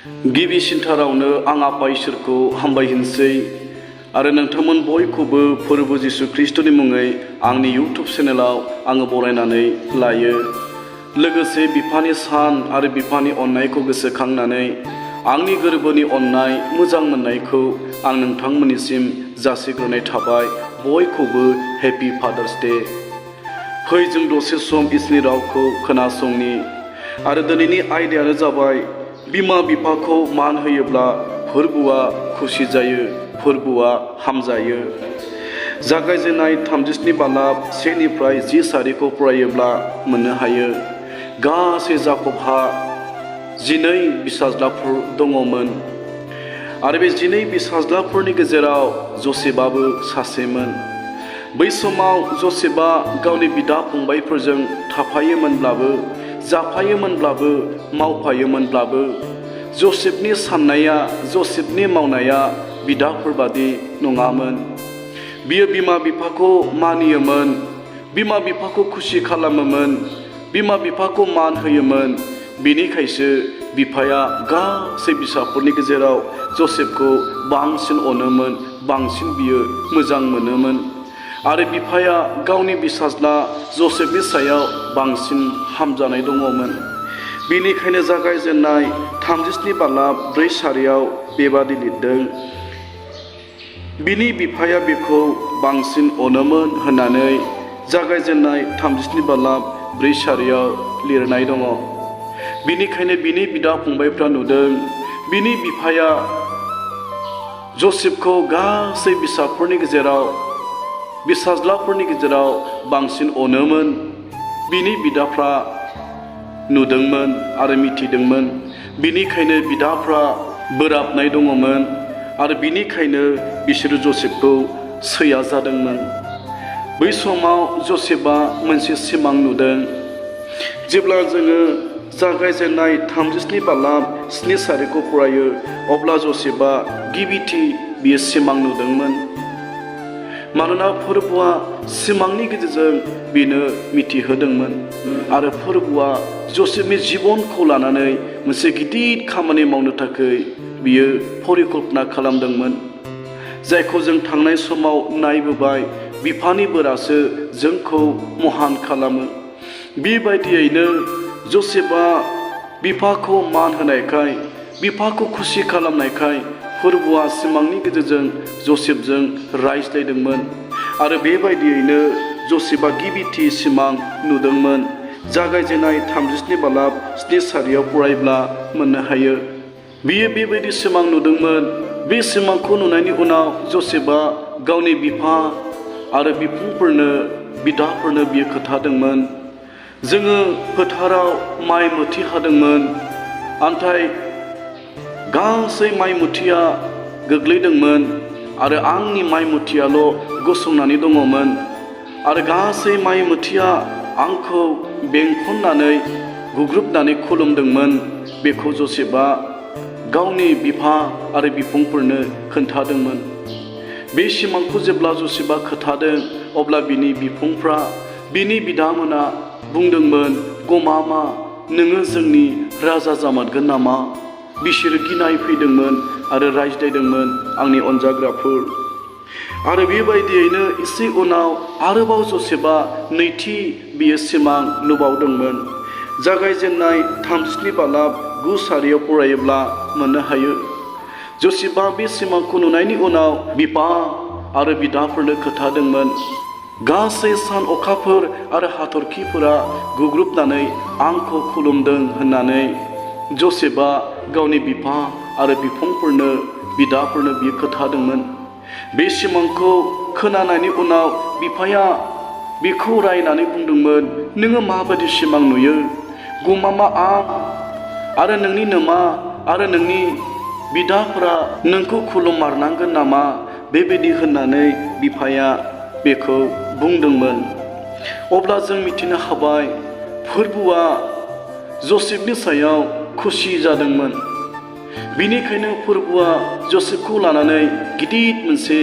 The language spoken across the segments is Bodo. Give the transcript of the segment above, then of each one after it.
गिबिसिनथारावनो आं आफा इसोरखौ हामबाय होनसै आरो नोंथांमोन बयखौबो फोरबो जिसु ख्रिस्टनि मुङै आंनि इउटुब चेनेलाव आङो बरायनानै लायो। लोगोसे बिफानि सान आरो बिफानि अननायखौ गोसोखांनानै आंनि गोरबोनि अननाय मोजां मोननायखौ आं नोंथांमोननिसिम जासिग्रोनाय थाबाय। बयखौबो हेपि फादार्स डे। फै जों दसे सम इसोरनि रावखौ खोनासंनि आरो दिनैनि आयदायानो जाबाय बिमा बिफाखौ मान होयोब्ला फोरबोआ खुसि जायो, फोरबोआ हामजायो। जागायजेननाय 37 बालाब 1निफ्राय 10 सारिखौ फरायोब्ला मोननो हायो। गासै जाकबहा 12 फिसाज्लाफोर दङमोन आरो बे 12 फिसाज्लाफोरनि गेजेराव जसेफआबो सासेमोन। बै समाव जसेफआ गावनि बिदा फंबायफोरजों थाफायोमोनब्लाबो, जाफायोमोनब्लाबो, मावफायोमोनब्लाबो जसेफनि साननाया, जसेफनि मावनाया बिदाफोरबादि नङामोन। बियो बिमा बिफाखौ मानियोमोन, बिमा बिफाखौ खुसि खालामोमोन, बिमा बिफाखौ मान होयोमोन। बिनिखायसो बिफाया गासै फिसाफोरनि गेजेराव जसेफखौ बांसिन अनोमोन, बांसिन बियो मोजां मोनोमोन। आरो बिफाया गावनि फिसाज्ला जसेफनि सायाव बांसिन हामजानाय दङमोन। बेनिखायनो जागायजेननाय 37 बालाब 4 सारियाव बेबादि लिरदों, बिनि बिफाया बिखौ बांसिन अनोमोन होननानै जागायजेननाय 37 बालाब 4 सारियाव लिरनाय दङ। बिनिखायनो बिनि बिदा फंबायफ्रा नुदों बिनि बिफाया जसेफखौ गासै फिसाज्लाफोरनि गेजेराव बांसिन अनोमोन। बिनि बिदाफ्रा नुदोंमोन आरो मिथिदोंमोन। बिनिखायनो बिदाफ्रा बोराबनाय दङमोन आरो बिनिखायनो बिसोरो जसेफखौ सैया जादोंमोन। बै समाव जसेफआ मोनसे सिमां नुदों। जेब्ला जोङो जागायजेननाय 37 बालाब 7 सारिखौ फरायो, अब्ला जसेफआ गिबिथि बियो सिमां नुदोंमोन। मानोना फोरबोआ सिमांनि गेजेरजों बिनो मिथिहोदोंमोन आरो फोरबोआ जसेफनि जिबनखौ लानानै मोनसे गिदिर खामानि मावनो थाखाय बियो परिकल्पना खालामदोंमोन। जायखौ जों थांनाय समाव नायबोबाय, बिफानि बोरासो जोंखौ महान खालामो। बेबायदियैनो जसेफआ बिफाखौ मान होनायखाय, बिफाखौ खुसि खालामनायखाय फोरबोआ सिमांनि गेजेरजों जसेफजों रायज्लायदोंमोन आरो बेबायदियैनो जसेफआ गिबिथि सिमां नुदोंमोन। जागायजेननाय 37 बालाब 7 सारियाव फरायब्ला मोननो हायो। बियो बेबायदि सिमां नुदोंमोन। बे सिमांखौ नुनायनि उनाव जसेफआ गावनि बिफा आरो बिफंफोरनो, बिदाफोरनो बियो खोन्थादोंमोन। जोङो फोथाराव माइ मुथि हादोंमोन, नाथाय गासै माइ मुथिया गोग्लैदोंमोन आरो आंनि माइ मुथियाल' गसंनानै दङमोन आरो गासै माइ मुथिया आंखौ बेंखननानै गुग्रुबनानै खुलुमदोंमोन। बेखौ जसेफआ गावनि बिफा आरो बिफंफोरनो खोन्थादोंमोन। बे सिमांखौ जेब्ला जसेफआ खोन्थादों, अब्ला बिनि बिफंफ्रा, बिनि बिदामोना बुंदोंमोन, गमामा नोङो जोंनि राजा जामारगोन नामा? बिसोरो गिनाय फैदोंमोन आरो रायज्लायदोंमोन, आंनि अनजाग्राफोर। आरो बेबायदियैनो एसे उनाव आरोबाव जसेफआ नैथि बियो सिमां नुबावदोंमोन। जागायजेननाय 37 बालाब 9 सारियाव फरायोब्ला मोननो हायो। जसेफआ बे सिमांखौ नुनायनि उनाव बिफा आरो बिदाफोरनो खोन्थादोंमोन। गासै सान अखाफोर आरो हाथरखिफोरा गुग्रुबनानै आंखौ खुलुमदों होननानै जसेफआ गावनि बिफा आरो बिफंफोरनो, बिदाफोरनो बियो खोन्थादोंमोन। बे सिमांखौ खोनानायनि उनाव बिफाया बिखौ रायनानै बुंदोंमोन, नोङो माबायदि सिमां नुयो? गमामा आं आरो नोंनि नोमा आरो नोंनि बिदाफोरा नोंखौ खुलुममारनांगोन नामा? बेबायदि होननानै बिफाया बेखौ बुंदोंमोन। अब्ला जों मिथिनो हाबाय, फोरबोआ जसेफनि सायाव खुसि जादोंमोन। बिनिखायनो फोरबोआ जसेफखौ लानानै गिदिर मोनसे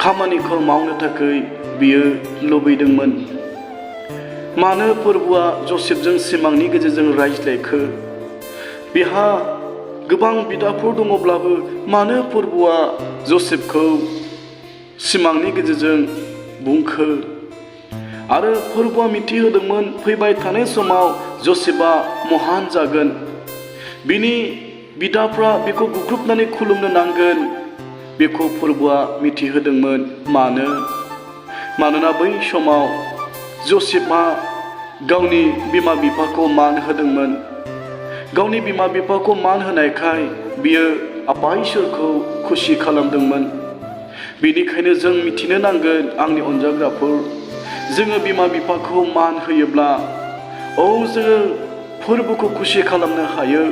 खामानिखौ मावनो थाखाय बियो लुबैदोंमोन। मानो फोरबोआ जसेफजों सिमांनि गेजेरजों रायज्लायखो? बिहा गोबां बिदाफोर दङब्लाबो मानो फोरबुआ जसेफखौ सिमांनि गेजेरजों बुंखो आरो फोरबुआ मिथिहोदोंमोन फैबाय थानाय समाव जसेफआ महान जागोन। बिनि बिदाफ्रा बेखौ गुग्रुबनानै खुलुमनो नांगोन। बेखौ फोरबुआ मिथिहोदोंमोन। मानोना बै समाव जसेफआ गावनि बिमा बिफाखौ मान होदोंमोन। गावनि बिमा बिफाखौ मान होनायखाय बियो आफा इसोरखौ खुसि खालामदोंमोन। बेनिखायनो जों मिथिनो नांगोन आंनि अनजाग्राफोर, जोङो बिमा बिफाखौ मान होयोब्ला जोङो फोरबोखौ खुसि खालामनो हायो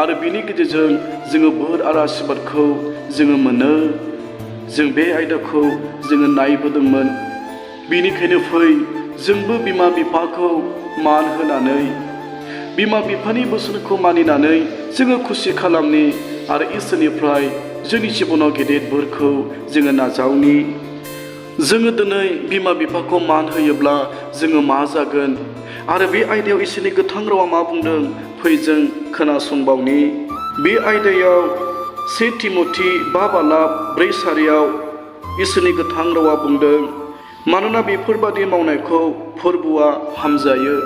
आरो बिनि गेजेरजों जोङो बोर आरो आशीर्बादखौ जोङो मोनो। जों बे आयदाखौ जोङो नायबोदोंमोन। बेनिखायनो फै जोंबो बिमा बिफाखौ मान होनानै बिमा बिफानि बोसोनखौ मानिनानै जोङो खुसि खालामनि आरो इसोरनिफ्राय जोंनि जिबनाव गेदेर बोरखौ जोङो नाजावनि। जोङो दिनै बिमा बिफाखौ मान होयोब्ला जोङो मा जागोन आरो बे आयदायाव इसोरनि गोथां रावा मा बुंदों फै जों खोनासंबावनि। बे आयदायाव 1 तिमथि 5:4 इसोरनि गोथां रावा बुंदों, मानोना बेफोरबादि मावनायखौ फोरबुआ हामजायो।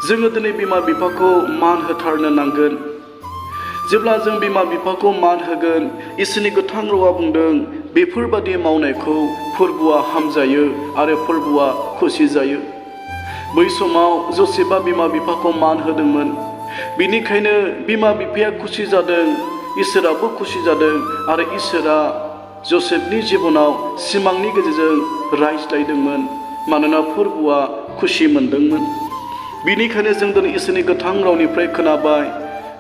जोङो दिनै बिमा बिफाखौ मान होथारनो नांगोन। जेब्ला जों बिमा बिफाखौ मान होगोन, इसोरनि गोथां रावा बुंदों बेफोरबादि मावनायखौ फोरबुआ हामजायो आरो फोरबुआ खुसि जायो। बै समाव जसेफआ बिमा बिफाखौ मान होदोंमोन। बेनिखायनो बिमा बिफाया खुसि जादों, इसोराबो खुसि जादों आरो इसोरा जसेफनि जिबनाव सिमांनि गेजेरजों रायज्लायदोंमोन। मानोना फोरबुआ खुसि मोनदोंमोन। बेनिखायनो जों दिनै इसोरनि गोथां रावनिफ्राय खोनाबाय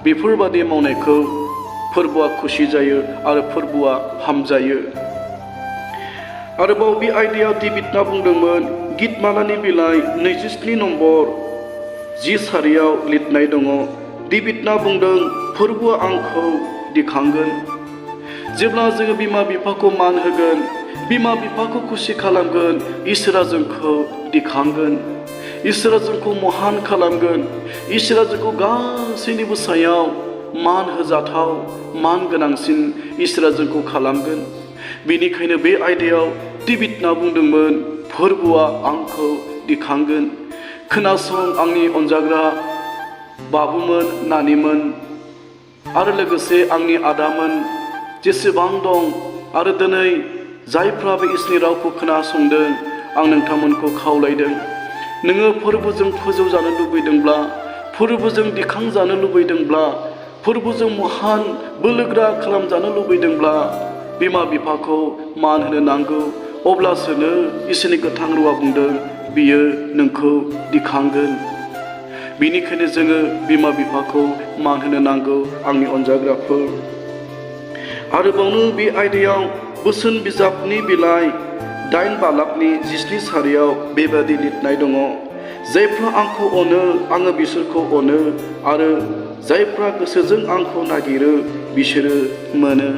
बेफोरबादि मावनायखौ फोरबुआ खुसि जायो आरो फोरबुआ हामजायो। आरोबाव बे आयदायाव डेभिडना बुंदोंमोन, गितमालानि बिलाइ 27 नम्बर 10 लिरनाय दङ। डेभिडना बुंदों फोरबुआ आंखौ दिखांगोन। जेब्ला जोङो बिमा बिफाखौ मान होगोन, बिमा बिफाखौ खुसि खालामगोन, इसोरा जोंखौ दिखांगोन। इसोरा जोंखौ महान खालामगोन। इसोरा जोंखौ गासैनिबो सायाव मान होजाथाव, मान गोनांसिन इसोरा जोंखौ खालामगोन। बेनिखायनो बे आयदायाव डेभिडना बुंदोंमोन फोरबुआ आंखौ दिखांगोन। खोनासं आंनि अनजाग्रा बाबुमोन, नानिमोन आरो लोगोसे आंनि आदामोन जेसेबां दं आरो दिनै जायफ्रा बे इसोरनि रावखौ खोनासंदों, आं नोंथांमोनखौ खावलायदों, नोङो फोरबोजों फोजौजानो लुबैदोंब्ला, फोरबोजों दिखांजानो लुबैदोंब्ला, फोरबोजों महान बोलोगोरा खालामजानो लुबैदोंब्ला बिमा बिफाखौ मान होनो नांगौ। अब्लासोनो इसोरनि गोथां रावा बुंदों बियो नोंखौ दिखांगोन। बेनिखायनो जोङो बिमा बिफाखौ मान होनो नांगौ आंनि अनजाग्राफोर। आरोबावनो बे आयदायाव बोसोन बिजाबनि बिलाइ 8:17 बेबादि लिरनाय दङ, जायफ्रा आंखौ अनो आङो बिसोरखौ अनो आरो जायफ्रा गोसोजों आंखौ नागिरो बिसोरो मोनो।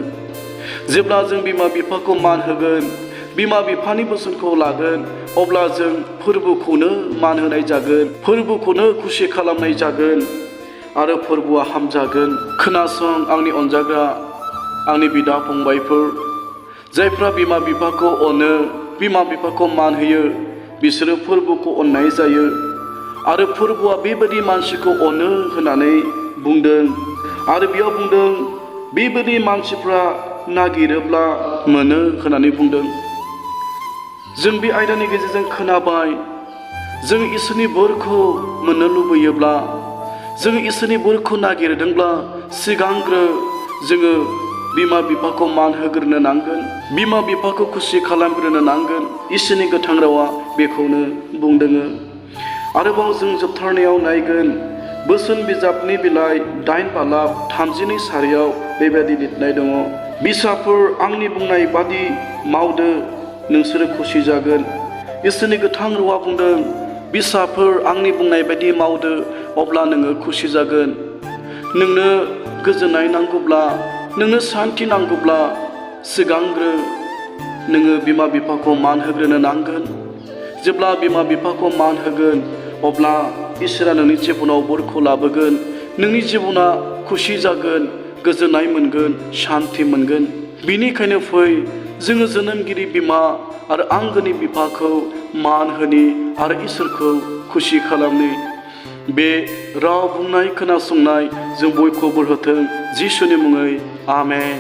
जेब्ला जों बिमा बिफाखौ मान होगोन, बिमा बिफानि बोसोनखौ लागोन, अब्ला जों फोरबोखौनो मान होनाय जागोन, फोरबोखौनो खुसि खालामनाय जागोन आरो फोरबोआ हामजागोन। खोनासं आंनि अनजाग्रा आंनि बिदा फंबायफोर, जायफ्रा बिमा बिफाखौ अनो, बिमा बिफाखौ मान होयो, बिसोरो फोरबोखौ अननाय जायो आरो फोरबोआ बेबायदि मानसिखौ अनो होननानै बुंदों आरो बेयाव बुंदों बेबायदि मानसिफ्रा नागिरोब्ला मोनो होननानै बुंदों। जों बे आयदानि गेजेरजों खोनाबाय, जों इसोरनि बोरखौ मोननो लुबैयोब्ला, जों इसोरनि बोरखौ नागिरदोंब्ला सिगांग्रो जोङो बिमा बिफाखौ मान होग्रोनो नांगोन, बिमा बिफाखौ खुसि खालामग्रोनो नांगोन। इसोरनि गोथां रावा बेखौनो बुंदों। आरोबाव जों जोबथारनायाव नायगोन बोसोन बिजाबनि बिलाइ 8:32 बेबायदि लिरनाय दङ, बिसाफोर आंनि बुंनाय बादि मावदो नोंसोरो खुसि जागोन। इसोरनि गोथां रावा बुंदों बिसाफोर आंनि बुंनाय बायदि मावदो अब्ला नोङो खुसि जागोन। नोंनो गोजोननाय नांगौब्ला, नोंनो सान्थि नांगौब्ला सिगांग्रो नोङो बिमा बिफाखौ मान होग्रोनो नांगोन। जेब्ला बिमा बिफाखौ मान होगोन अब्ला इसोरा नोंनि जिबनाव बोरखौ लाबोगोन, नोंनि जिबना खुसि जागोन, गोजोननाय मोनगोन, शान्ति मोनगोन। बिनिखायनो फै जोङो जोनोमगिरि बिमा आरो आंगोनि बिफाखौ मान होनि आरो इसोरखौ खुसि खालामनि। बे राव बुंनाय खोनासंनाय जों बयखौबो होथों जिसुनि मुङै आमेन।